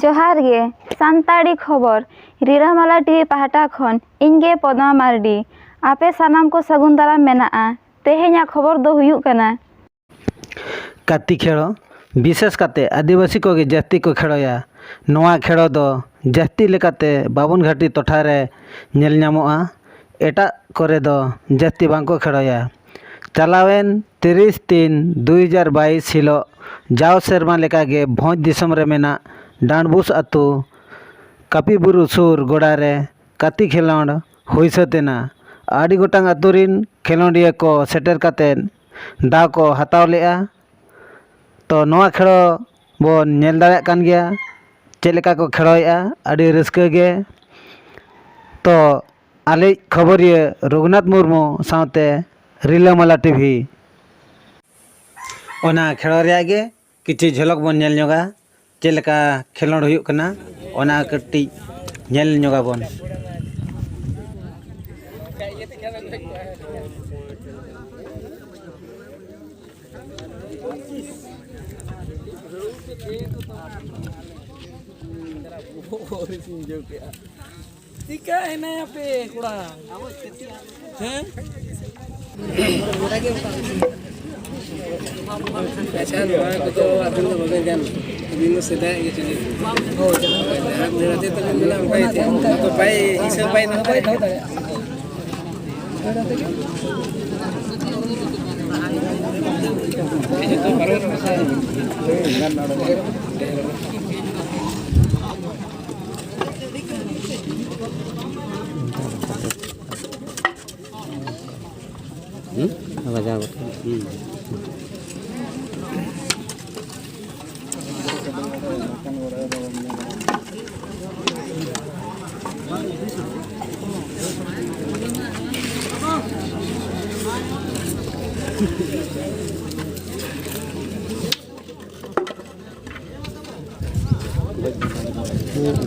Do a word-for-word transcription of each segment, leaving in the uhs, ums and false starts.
ᱡᱚᱦᱟᱨ ᱜᱮ, ᱥᱟᱱᱛᱟᱲᱤ ᱠᱷᱚᱵᱚᱨ, ᱨᱤᱞᱟᱹᱢᱟᱞᱟ ᱴᱤᱵᱷᱤ ᱯᱟᱦᱴᱟ ᱠᱷᱚᱱ ᱤᱧ ᱜᱮ ᱯᱚᱫᱢᱟ ᱢᱟᱨᱰᱤ᱾ ᱟᱯᱮ ᱥᱟᱱᱟᱢ ᱠᱚ ᱥᱟᱹᱜᱩᱱ ᱫᱟᱨᱟᱢ ᱢᱮᱱᱟᱜᱼᱟ᱾ ᱛᱮᱦᱮᱧᱟᱜ ᱠᱷᱚᱵᱚᱨ ᱫᱚ ᱦᱩᱭᱩᱜ ᱠᱟᱱᱟ, ᱠᱟᱹᱛᱤ ᱠᱷᱮᱲᱚ, ᱵᱤᱥᱮᱥ ᱠᱟᱛᱮ ᱟᱹᱫᱤᱵᱟᱹᱥᱤ ᱠᱚᱜᱮ ᱡᱟᱹᱥᱛᱤ ᱠᱚ ᱠᱷᱮᱲᱚᱭᱟ᱾ ᱱᱚᱣᱟ ᱠᱷᱮᱲᱚ ᱫᱚ ᱡᱟᱹᱥᱛᱤ ᱞᱮᱠᱟᱛᱮ ᱵᱟᱵᱚᱱᱜᱷᱟᱴᱤ ᱴᱚᱴᱷᱟ ᱨᱮ ᱧᱮᱞ ᱧᱟᱢᱚᱜᱼᱟ᱾ ᱮᱴᱟᱜ ᱠᱚᱨᱮ ᱫᱚ ᱡᱟᱹᱥᱛᱤ ᱵᱟᱝ ᱠᱚ ᱠᱷᱮᱲᱚᱭᱟ᱾ ᱪᱟᱞᱟᱣᱮᱱ ᱛᱤᱨᱤᱥ ᱛᱤᱱ ᱫᱩ ᱦᱟᱡᱟᱨ ᱵᱟᱭᱤᱥ ᱦᱤᱞᱳᱜ ᱡᱟᱣ ᱥᱮᱨᱢᱟ ᱞᱮᱠᱟᱜᱮ ᱵᱷᱚᱸᱡᱽ ᱫᱤᱥᱚᱢ ᱨᱮ ᱢᱮᱱᱟᱜ ᱰᱟᱸᱰᱵᱩᱥ ᱟᱹᱛᱩ ᱠᱟᱹᱯᱤ ᱵᱩᱨᱩ ᱥᱩᱨ ᱜᱚᱰᱟ ᱨᱮ ᱠᱟᱹᱛᱤ ᱠᱷᱮᱞᱳᱸᱰ ᱦᱩᱭ ᱥᱟᱹᱛ ᱮᱱᱟ᱾ ᱟᱹᱰᱤ ᱜᱚᱴᱟᱝ ᱟᱹᱛᱩ ᱨᱤᱱ ᱠᱷᱮᱞᱳᱸᱰᱤᱭᱟᱹ ᱠᱚ ᱥᱮᱴᱮᱨ ᱠᱟᱛᱮ ᱫᱟᱣ ᱠᱚ ᱦᱟᱛᱟᱣ ᱞᱮᱫᱼᱟ᱾ ᱛᱚ, ᱱᱚᱣᱟ ᱠᱷᱮᱲᱚ ᱵᱚᱱ ᱧᱮᱞ ᱫᱟᱲᱮᱭᱟᱜ ᱠᱟᱱ ᱜᱮᱭᱟ, ᱪᱮᱫ ᱞᱮᱠᱟ ᱠᱚ ᱠᱷᱮᱲᱚᱭᱮᱫᱼᱟ, ᱟᱹᱰᱤ ᱨᱟᱹᱥᱠᱟᱹ ᱜᱮ᱾ ᱛᱚ, ᱟᱞᱮᱭᱤᱡ ᱠᱷᱚᱵᱚᱨᱤᱭᱟᱹ ᱨᱚᱜᱷᱩᱱᱟᱛᱷ ᱢᱩᱨᱢᱩ ᱥᱟᱶᱛᱮ ᱨᱤᱞᱟᱹᱢᱟᱞᱟ ᱴᱤᱵᱷᱤ᱾ ᱚᱱᱟ ᱠᱷᱮᱲᱚ ᱨᱮᱭᱟᱜ ᱜᱮ ᱠᱤᱪᱷᱩ ᱡᱷᱚᱞᱚᱠ ᱵᱚᱱ ᱧᱮᱞ ᱧᱚᱜᱟ, ᱪᱮᱫ ᱞᱮᱠᱟ ᱠᱷᱮᱞᱳᱸᱰ ᱦᱩᱭᱩᱜ ᱠᱟᱱᱟ, ᱚᱱᱟ ᱠᱟᱹᱴᱤᱡ ᱧᱮᱞ ᱧᱚᱜᱟᱵᱚᱱ᱾ ᱪᱤᱠᱟ ᱦᱮᱱᱟᱭᱟ ᱯᱮ ᱠᱚᱲᱟ? ᱦᱮᱸ? ᱟᱪᱪᱷᱟ, ᱱᱚᱣᱟ ᱠᱚᱫᱚ ᱟᱵᱮᱱ ᱫᱚ ᱵᱟᱵᱮᱱ ᱜᱟᱱ᱾ ᱟᱹᱵᱤᱱ ᱫᱚ ᱥᱮᱫᱟᱭ ᱜᱮ ᱪᱮᱫ? ᱦᱳᱭ, ᱡᱟᱦᱟᱸ ᱞᱮᱠᱟᱛᱮ ᱛᱟᱵᱮᱱ ᱢᱮᱱᱟᱜᱼᱟ, ᱚᱱᱠᱟ ᱜᱮ ᱪᱮᱫ? ᱚᱱᱟ ᱫᱚ ᱵᱟᱭ ᱦᱤᱥᱟᱹᱵ ᱵᱟᱭ ᱫᱚᱦᱚ ᱫᱟᱲᱮᱭᱟᱜᱼᱟ᱾ ᱦᱩᱸ? ᱵᱟᱡᱟᱣ ᱜᱚᱫ ᱠᱟᱱᱟ᱾ ᱦᱩᱸ᱾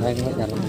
ᱵᱷᱟᱜᱮ ᱧᱚᱜ ᱡᱟᱞᱟᱢ᱾